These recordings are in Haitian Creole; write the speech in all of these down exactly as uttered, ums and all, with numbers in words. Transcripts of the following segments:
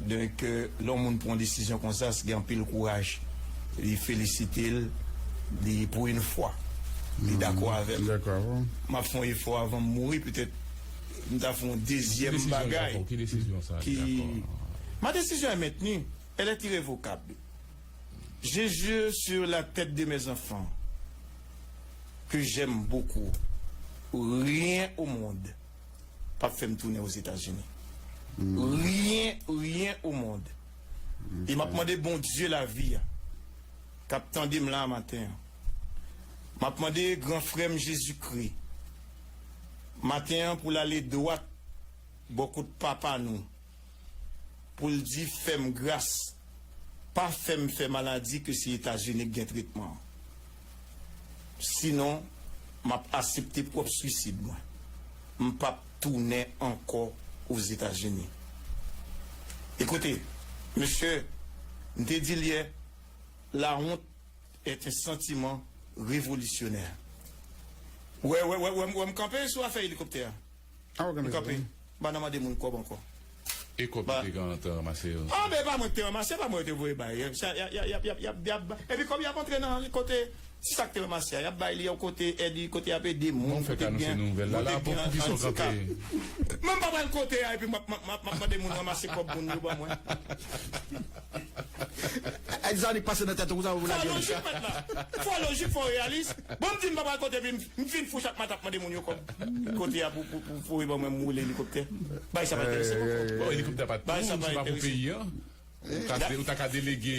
Donk, lè yon moun pran yon desizyon konsa, se gen anpil kouraj. Li felisite l, li, pou yon fwa, li dakò avè m. M ap fè yon efò avan m mouri, petèt m ta fè yon dezyèm bagay. Ki desizyon sa? Ma décision est maintenue, elle est irrévocable. J'ai juré sur la tête de mes enfants que j'aime beaucoup, rien au monde p ap fè m tounen Ozetazini. Rien, rien au monde. E m ap mande Bondye lavi a, k ap tande m la maten an. M ap mande gran frè m Jezikri, maten an, pou l ale dwat bò kot papa nou, pou l di, fè m gras, pa fè m fè maladi ke se Etazini k gen tretman an. Sinon, m ap aksepte pwòp swisid mwen. M p ap tounen ankò Ozetazini. Ekoute, mesye, m te di l yè, la honte est un sentiment révolutionnaire. Wè, wè, wè, wè, wè m kanpe sou afè elikoptè a. M kanpe. M pa nan mande moun kòb ankò. E kòb ki te gen an te ranmase yo? Ah, men pa mwen ki te ranmase, pa mwen yo te voye bay. Epi kòb y ap antre nan kote, si sa k te ranmase a, y ap bay li yon kote èd, kote y ap ede moun, kote gen, kote gen andikap. Mwen m pa pral kote a, epi m ap, m ap, m ap, m ap mande moun ranmase kòb moun yo ban mwen. Ay, Zanik pase nan tèt ou, sa ou lage. Fò lojik, mèt la. Fò lojik, fò reyalis. Bon, m di m pa pral kote, epi m, m fin fou chak maten ap mande moun yo kòb. Kote a pou, pou, pou, pou, ban mwen m woule elikoptè. Bay sa pa enterese m ankò. Bon, elikoptè pa pou ou, se pa pou peyi an. Ou ka de-, ou ta ka delege,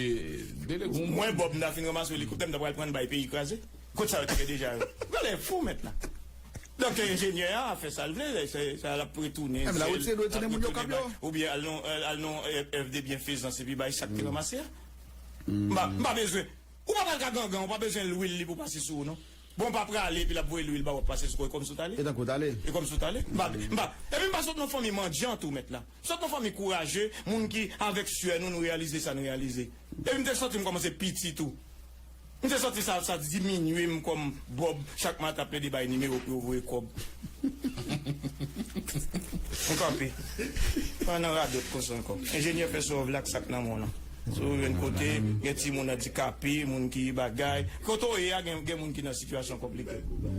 delege yon moun. Mwen, Bob, m ta fin ranmase elikoptè, m ta pral pran l bay peyi kraze. Kot sa yo te fè deja yo? Gade fou, mèt la. Donk, enjenyè a fè sa l vle, se, sa l ap retounen, se l ap retounen bay, oubyen al nan, al nan, eh, èv de byenfezans epi bay sa k te ranmase a. M pa, m pa bezwen. Ou pa pral ka gangan, ou pa bezwen lwil li pou pase sou ou, non. Bon, pa prale epi l ap voye lwil ba ou ap pase sou kò, e kòmsi w t ale. E tankou w t ale. E kòmsi w t ale. M pa, m pa, epi m pa sot nan fanmi mandyan tou, mèt la. M sot nan fanmi kouraje, moun ki avèk syè nou, nou reyalize sa n reyalize. Epi m te santi m kòmanse piti tou. M te santi sa, sa diminye m kòm Bob, chak maten ap plede bay nimewo pou yo voye kòb. M kanpe. Pa nan radòt konsa ankò. Enjenyè fè sòv la ak sa k nan men w lan. Si w jwenn kote, gen timoun andikape, moun ki bagay. Kote w ye a, gen, gen moun ki nan sitiyasyon konplike.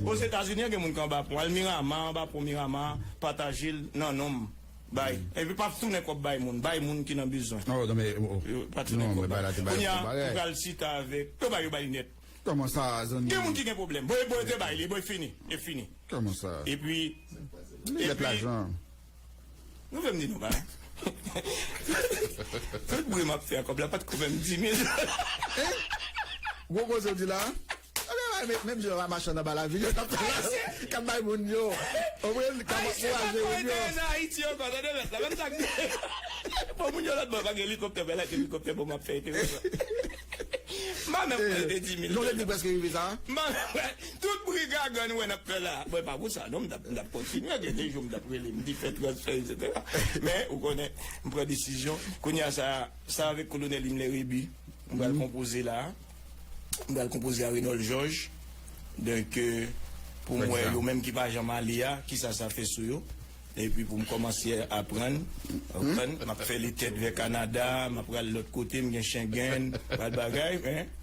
Ozetazini an, gen moun ki anba pon. Al Miramar, anba pon Miramar, pataje l nan non m. Bay. Epi pa tounen kòb bay moun. Bay moun ki nan bezwen. Oh, non, men, oh, oh. Yo pa tounen kòb bay. Kounye a, ou pral chita avèk. Yo bay, yo bay nèt. Kòman sa, zanmi? Gen moun ki gen pwoblèm. Bon, bon, yo te bay li, bon, e fini. E fini. Kòman sa? Epi, epi, lajan. Nou fè m di nou bagay. Tout bri m ap fè a kòb la, pa t ko menm di mil. Eh? Gwo koze w di la? Ebyen, menm, menm jan machann anba lavil yo, k ap fè la, k ap bay moun yo. Ou konprann? K ap ankouraje moun yo. Ayisyen pa twò ede nan Ayiti ankò, tande mèt la. Menm sa k di. Bon, moun yo lòt bò, pa gen elikoptè, men la, elikoptè, bon, m ap fè enteresan. M pa menm pral de di mil dola. Non, lè di prèske rive sa. M pa menm pral, tout bri gaga nou wè n ap fè la. Bon, e pa pou sa, non, m t ap, m t ap kontinye, gen de jou m t ap rele, m di fè transfè, etsetera. Men, ou konnen, m pran desizyon. Kounye a sa, sa avèk Kolonèl Himmler Rébu, m pral konpoze la. M pral konpoze a Renold Georges. Donk, euh, pou m wè yo menm ki pa janm ale a, kisa sa fè sou yo. Epi pou m kòmanse aprann, aprann, m ap fè li tèt vè Kanada, m ap pral lòt kote, m gen Schengen, pral bagay, men